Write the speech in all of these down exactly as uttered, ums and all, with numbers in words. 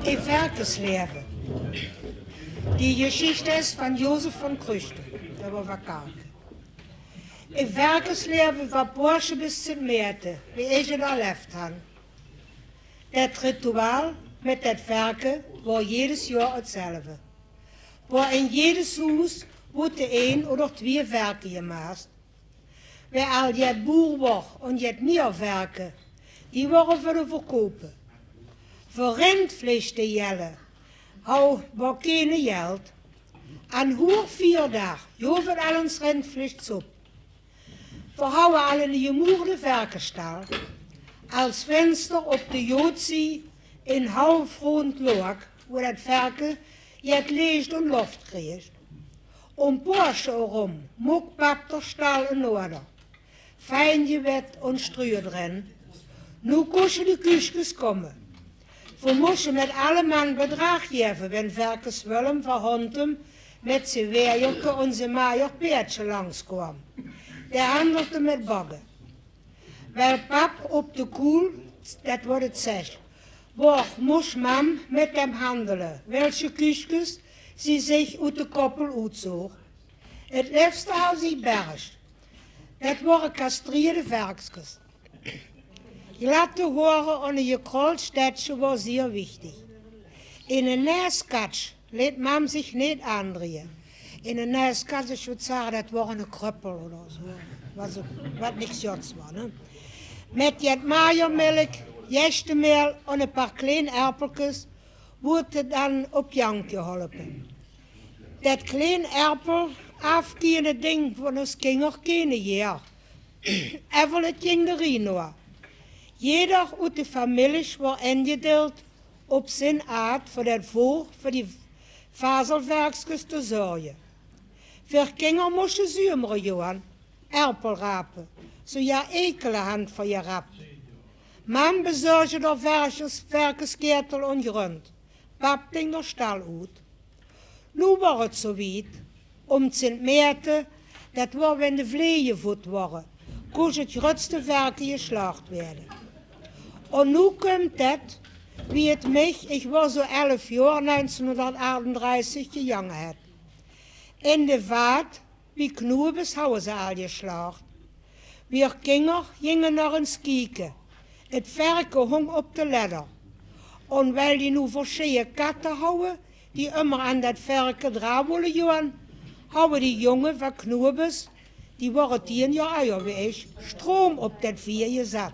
E Verkesleve. Die Geschichte is van Josef van Krüchten, dat waor van Kalke. E Verkesleve van Poasche bis Sint Meerte, wie ich 't al erlef han. Dat Ritual mit dat Verke waor jedes Joar 'tzelve. Waor in jedes Hoes woort de ein oder twieë Verke jemaast. Wae al jet boer waor un jet mieër Verke, die wore veur de verkoupe. Veur Rindvleesch te jelle, hou waor kene Jeld. An Hoerfierdaag joof 't al ens Rindvleeschsoep. V'r houwe al 'ne jemoerde Verkestal. Als Finster op de Joodsie in halfroond Loak, wo dat Verke jet Leech un Loft kreeg. Óm Poasche erom mook pap d'r Stal in orde. Fien jewet un strüe dren. Noe kosje de Küskes komme. V'r mosje mit alle Mann Bedrag jeve, wenn Verkes Wöllem van Hontem mit ze Wäjerke un ze majer Peerdsje langs koam. Dae handelde mit Bagge. Wiel pap op de Kuul, dat woort 't zesj, woor, mosj mam mit dem handele, welsje Küskes zie zich oet de koppel oetzoog. 't Lefste hou zie Berg. Dat wore kastreerde Verkskes. Glatte Hore un e jekrollt Stettje woor zier wichtig. Ene Neskatsch leet mam zich neet aandrieje. Ene Neskatsch, ich wol zage, dat woor ene Kröppel oder zo. Wat, wat niks Jods woor, ne? Mit jet Majermelk, Jeschtemäl un e paar kleen Erpelkes woort 't dan op Jank jeholpe. Dat kleen Erpel aafkiene ding woor us Kinger kene Jeer. Evel 't jing de Rie noa. Jeder oet de Famillich woor injedeild op zien aad veur dat Voog veur die Vazelverkskes te zörje. Veer Kinger mosje zumere joan, Erpel rape, zo ja Ekele han v'r jerapt. Mam bezörgje d'r Verkes, Verkesketel un Grunt. Pap ding d'r Stal oet. Noe woor 't zo wiet. Óm Sint Meerte, dat woor wenn de vleeje voet wore, kosj 't jrötste Verke jeslacht weade. Un noe kump dat, wie 't mich, ich woor zo elf joar, negentiehnhundertachtundreißig, jejange het. In de Waad bie Knuebes houwe ze al jeslacht. Veer Kinger jinge nor ens kieke. 't Verke hóng op de ledder. Un wiel die noe verscheje katte houwe, die ummer an dat Verke dra wolle joan, houwe die Jonge van Knuebes, die wore tieën joar ajer wie ich, Stroom op dat Vier jezat.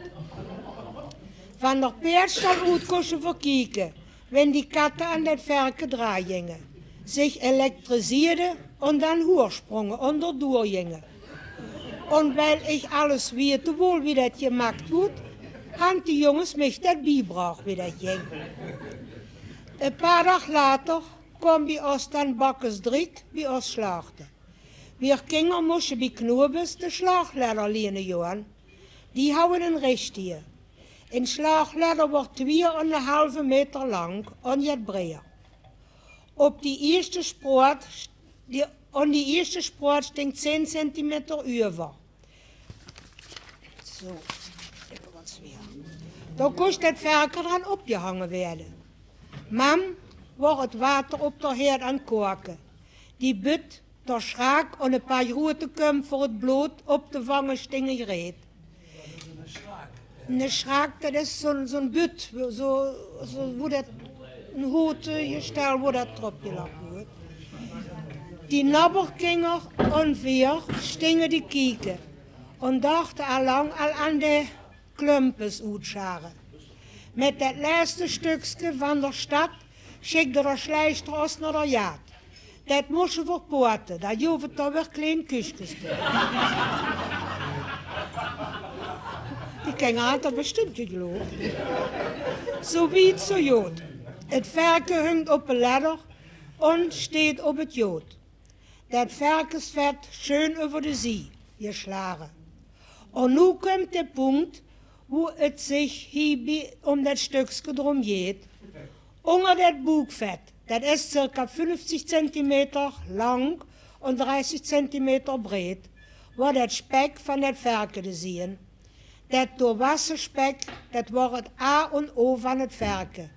Van d'r Peerdstal oet kosje v'r kieke, wenn die katte an dat Verke dra jinge, zich elektriseerde un dan hoer spronge un d'r doer jinge. Un wiel ich alles wiete wol, wie dat jemakt woort, han die Jonges mich dat biebrach, wie dat jing. E paar Daag later koam bie os dan Bakkes Driek bie os slachte. Veer Kinger mosje bie Knuebes de Slachledder liene joan. Die houwe en richtige. En Slachledder woor twieë un 'ne halve Meter lang un jet breier. Op die ieësjte sproat, die, un die ieësjte sproat sting zehn Zentimeter uever. Zo, ich höb wat zwier. Dan kosj dat Verke dran opjehange weade. Mam woor 't water op d'r Heerd an 't koake. Die Bütt, d'r Schraak un e paar jroeëte Köm veur 't blood op te vange stinge jreed. 'Ne Schraak, dat is zo'n, zo'n Bütt, zo, zo, wo dat, 'n hoete Jestel, wo dat drop jelag woort. Die Nabberkinger un veer stinge te kieke un dachte al lang al an de Klumpes oetsjare. Mit dat lèste stökske van d'r stad sjikde d'r Sleichter os nor d'r Jaad. Dat mosje v'r poate, dat joof 't dao weer kleen Küskes te. Die Kinger hant dat bestimmt jejloof. Zo wiet, zo jood. 't Verke hungk op de ledder un steet op 't jood. Dat Verkesvet sjeun euver de zie jeslare. Un noe kump de punkt, wo 't zich hiebie um dat stökske drum jeet. Unger dat boekvet, dat is circa fünfzig Zentimeter lang un dreißig Zentimeter breed, woor dat Spek van dat Verke te zieë. Dat doorwasse Spek, dat woor 't A un O van 't Verke.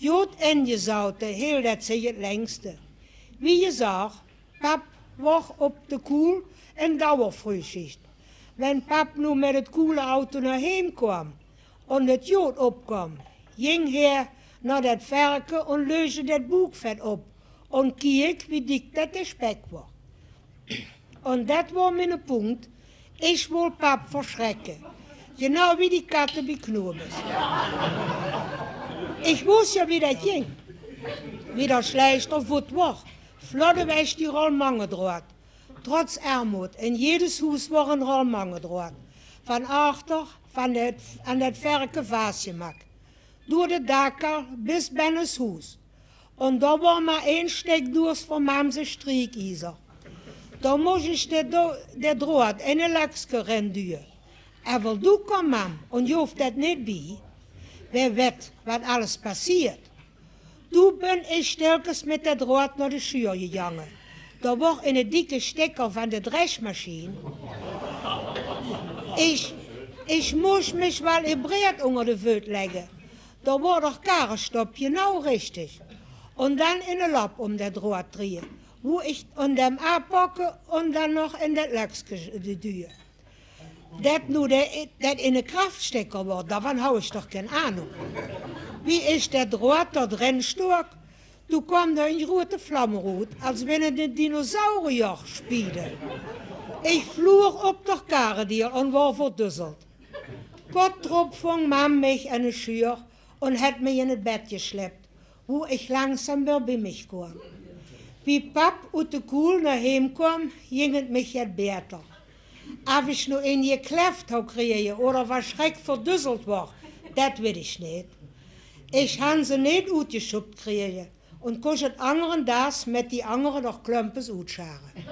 Jood injezaute heel det zich 't lengste. Wie jezag, pap woch op de koel en dauwer Frühschicht. Wenn pap noe mit 't koeleauto nao heem koam en 't jood opkoam, jing heer nao det verke en leusde det boekvet op en kiek wie dik det de spek woor. En det woor miene punkt. Ich wol pap verschrekke. Jenau wie die katte bie Knubbes. Ich wos ja, wie det jing. Wie der slechter voet woor, flodde weg die rol Mangedroat. Trotz Ermood, in jedes hoes woor en rol Mangedroat. Van achter, van det, aan det verke vaasjemak. Door de dakkal bis bennes hoes. En dao woor mer ein stek doors veur mam ze striekiezer. Dao mos ich de, do- de droat in e lekske rin duje. Evel doe kom mam en joof det neet bie. Wae wet wat alles passeert. Doe bin ich stilkes mit de droat nao de sjuur jejange. Dao woor ene dikke stekker van de dresjmasjien. Ich, ich mos mich wal e breed onger de veut legge. Dao woor der karestop jenau richtig. En dan ene lap om det droat drieje, woe ich en dem aapakke en dan nog in det lekske duje. Det noe det, det ene kraftstekker woor, daovan hou ich doch kein Ahnung. Wie ich det droat dao drin stook, doe koam der en groete vlam roet, als wenn en dinosaurier spiede. Ich vloog op der karedier en woor verduzeld. Kort drop vong mam mich in de sjuur en het mich in 't bed jeslept, woe ich langzaam weer bie mich koam. Wie pap oet de koel nao heem koam, jing 't mich jet beter. Of ich noe en jekleft hou krieje oder van schrek verduzeld woor, det wit ich neet. Ich han ze neet oetjesjoep krieje en kos 't angeren daags mit die angere nog klumpes oetsjare.